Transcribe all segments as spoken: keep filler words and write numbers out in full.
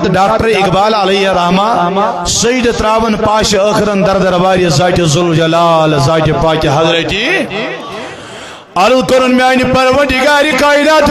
Doctor Iqbal علیہ رحمہ سجدٕ تراون پاش ٲخرن در دربارِ ذاتِ ذوالجلال، ذاتِ پاک حضرتی۔ عرض کرن میانہِ پروردگار کائنات،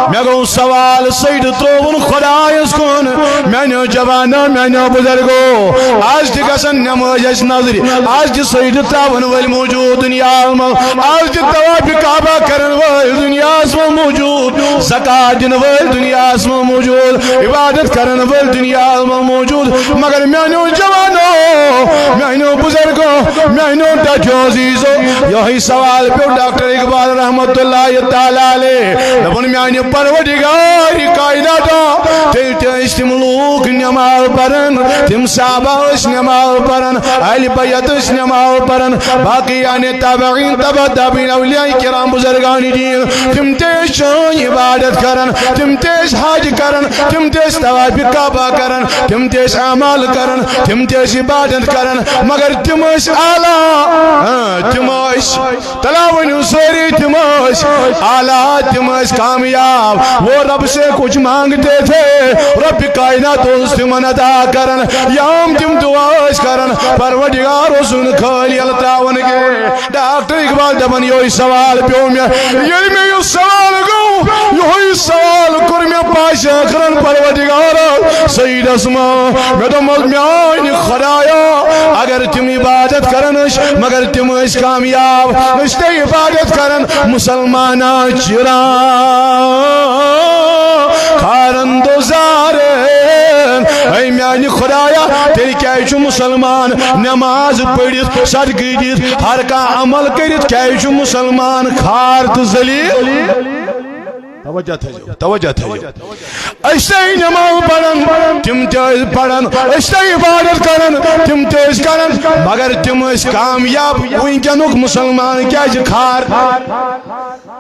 مےٚ گوٚو سوال سجدٕ ترووُن خدایس کُن۔ میانیو جوانو، میانیو بزرگو، آز تہِ گژھن نماز اَسہِ نظرِ، آز تہِ سجدٕ تراون وٲلۍ موجود دنیاہس منٛز، آز تہِ طواف کعبہ کرن وٲلۍ دنیاہس منٛز موجود، زکات دِنہٕ وٲلۍ دنیاہس منٛز موجود، عبادت کرن وٲلۍ دنیاہس منٛز موجود، مگر میانیو جوانو، میانیو بزرگو، میانیو ٹٹھیو عزیزو، یہے سوال پیو ڈاکٹر اقبال رحمت اللہ تعالی علیہ۔ دوٚپُن، میانہِ پروردگار کائنات، تیٚلہِ تہِ ٲسۍ تِم لوٗکھ نماز پران، تِم صحابہ ٲسۍ نماز پران، اہل بیت ٲسۍ نماز پران، باقی یعنی تابعین، تبع تابعین، اولیاء کرام، بزرگان دین، تِم تہِ ٲسۍ چٲنۍ عبادت کران، تِم تہِ ٲسۍ حج کران، تِم تہِ ٲسۍ طواف کعبہ کران، تِم تہِ ٲسۍ اعمال کران، تِم تہِ ٲسۍ عبادت کران، مگر تِم ٲسۍ اعلیٰ، ہاں، تِم ٲسۍ تلا ؤنِو سٲری، تِم ٲسۍ اعلیٰ، تِم ٲسۍ کامیاب۔ وہ رب سے کچھ مانگتے تھے، رب کائنات اوس تِمن عطا کران۔ یام تِم دعا ٲسۍ کران، پروردگار اوسُن خٲلی یلہٕ تراوان کینٛہہ۔ ڈاکٹر اقبال دپان، یہے سوال پیو مےٚ۔ ییٚلہِ مےٚ یہِ سوال گوٚو، یہے سوال کوٚر مےٚ پاش ٲخرن پروردگار سجدس منٛز۔ مےٚ دوٚپمس، میانہِ خدایا، اگر تِم عبادت کران ٲسۍ، مگر تِم ٲسۍ کامیاب، أسۍ تہِ عبادت کران، مسلمانہ چِران کھارن دُزارن۔ اے میانہِ خدایا، تیٚلہِ کیازِ چھُ مسلمان نماز پٔرِتھ، صدقہٕ دِتھ، ہر کانٛہہ عمل کٔرِتھ، کیازِ چھُ مسلمان کھار تہٕ ذلیل؟ توجہ تھٲیزیو، توجہ تھٲیزیو۔ أسۍ تہِ نماز پران، تِم تہِ ٲسۍ پران، أسۍ تہِ عبادت کران، تِم تہِ ٲسۍ کران، مگر تِم ٲسۍ کامیاب۔ وٕنکیٚنُک مسلمان کیازِ کھار؟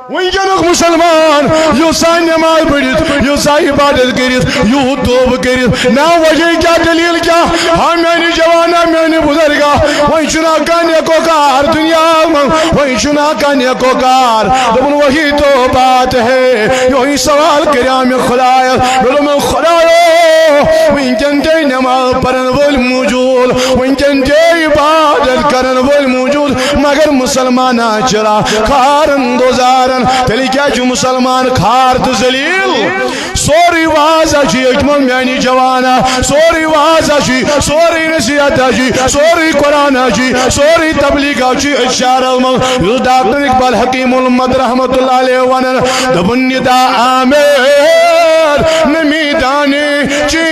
وٕنکیٚنُک مسلمان یُس آسہِ نماز پٔرِتھ، یُس آسہِ عبادت کٔرِتھ، یوٗت توبہٕ کٔرِتھ، نا وجہ کیٛاہ، دلیل کیٛاہ؟ ہا میانہِ جوانا، میانہِ بزرگا، وۄنۍ چھُنہ کانٛہہ نیکوکار دُنیاہس منٛز، وۄنۍ چھُنہ کانٛہہ نیکوکار۔ دوٚپُن، وہی تو بات ہے، یہے سوال کریو مےٚ خدایس۔ مےٚ دوٚپُن، خدایو، وٕنکیٚن تہِ نماز پرن وٲلۍ موجود، وٕنکیٚن تہِ عبادت کرن وٲلۍ موجود، مگر مسلمانہ چِران کھارن دُزارن۔ تیٚلہِ کیٛاہ چھُ مسلمان کھار تہٕ ذلیل؟ سورُے وعظ ہا چھُ ییٚتہِ منٛز میانہِ جوانا، سورُے وعظ ہا چھُ، سورُے نصیحت ہا چھُ، سورُے قرآن ہا چھُ، سورُے تبلیغ ہا چھُ أتھۍ شہرس منٛز۔ یُس ڈاکٹر اقبال حکیم الامت رحمت اللہ علیہ ونان، دوٚپُن، ندا آمد نمیدانی چی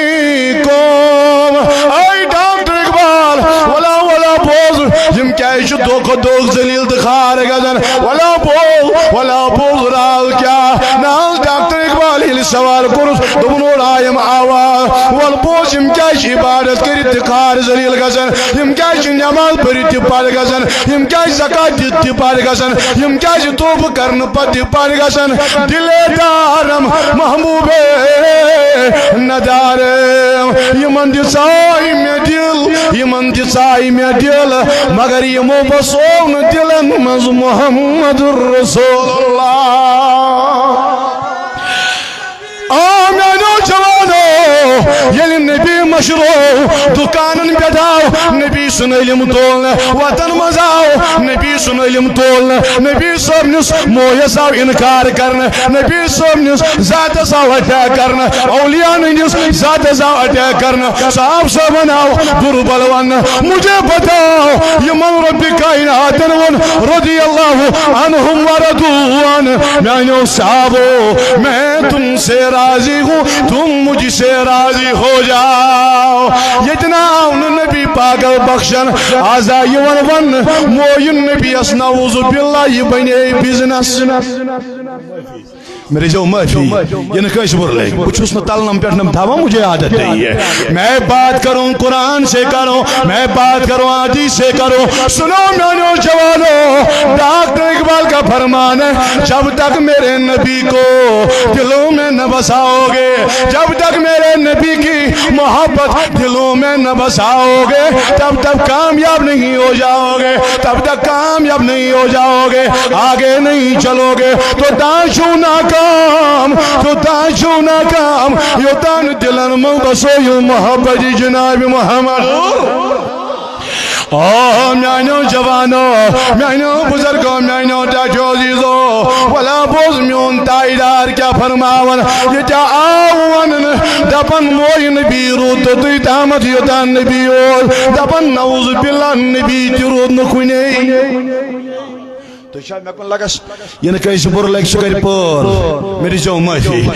قوم۔ اے ڈاکٹر اقبال، ولا ولا بوز، یِم کیازِ چھِ دۄہ کھۄتہٕ دۄہ ذلیل تہٕ خار گژھان؟ ولا بوز، ولا بوز، راز کیٛاہ؟ نہ حظ، ڈاکٹر اقبال ییٚلہِ سوال کوٚرُس، دوٚپُن، اورٕ آیم آواز، وَل بوز، یِم کیٛازِ چھِ عبادت کٔرِتھ تہِ خار ذلیل گژھان؟ یِم کیٛازِ چھِ نماز پٔرِتھ تہِ پَتھ گژھان؟ یِم کیٛازِ زکات دِتھ تہِ پَتھ گژھان؟ یِم کیٛازِ توبہٕ کرنہٕ پَتہٕ تہِ پَتھ گژھان؟ دِلے دارم محبوبے ندارم، یِمن دِژاے مےٚ دِل، یِمن دِژاے مےٚ دِل، مگر یِمو بسوو نہٕ دِلن منٛز محمد رسول اللہ۔ آ میانیو جوانو، ییٚلہِ نبی مشرو دُکانن پٮ۪ٹھ آو، نبی سُنٛد علم تولنہٕ، وطن منٛز آو نبی سُنٛد علم تولنہٕ، نبی صٲبنِس مویس آو انکار کرنہٕ، نبی صٲبنِس ذاتس آو اٹیک کرنہٕ، اولیاءن ہٕنٛدِس ذاتس آو اٹیک کرنہٕ، صاحب صٲبن آو بُرٕ بل وننہٕ۔ مجھے بتاؤ، یِمن رب کائناتن ووٚن رضی اللہ عنہم ورضوا عنہ، میانیو صحابو، میں تم سے راضی ہوں، تم مجھ سے راضی ہو جاؤ۔ ییٚتہِ نہ آو نہٕ نبی پاکس بخشن، آز آو یِوان وننہٕ، مویُن نبیس نعوذ باللہ، یہِ بنے بزنس۔ مےٚ رٔٹۍزیو معٲفی، یہِ نہٕ کٲنٛسہِ بُرٕ لگہِ۔ بہٕ چھُس نہٕ تلنم پٮ۪ٹھ نہٕ تھاوان، مجھے عادت نہیں ہے۔ میں بات کروں قرآن سے کروں، میں بات کروں حدیث سے کروں۔ سنو میانیو جوانو، ڈاکٹر اقبال کا فرمان ہے، جب تک میرے نبی کو دلوں میں نہ بساؤ گے، جب تک میرے نبی کی محبت محبت دلوں میں نہ بساؤ گے، تب تک کامیاب نہیں ہو جاؤ گے، تب تک کامیاب نہیں ہو جاؤ گے، آگے نہیں چلو گے۔ توٚتام چھُو ناکام، توٚتام چھُو ناکام، یوٚتام نہٕ دِلن منٛز بسٲیِو محبت جناب محمد۔ آ میانیو جوانو، میانیو بزرگو، میانیو ٹاٹھیو عزیزو، ولا بوز میون تاجدار کیا فرماون۔ یہ کیا آو ونن، دپن موی نبی روٗد توٚتُے تامتھ یوٚتام نبی اوس۔ دپن نعوذ باللہ، نبی تہِ روٗد نہٕ کُنے۔ تُہۍ چھا مےٚ کُن لگس؟ یہِ نہٕ کٲنٛسہِ بُرٕ لگہِ، سُہ کرِ پٲر۔ مےٚ دِژیو معٲفی۔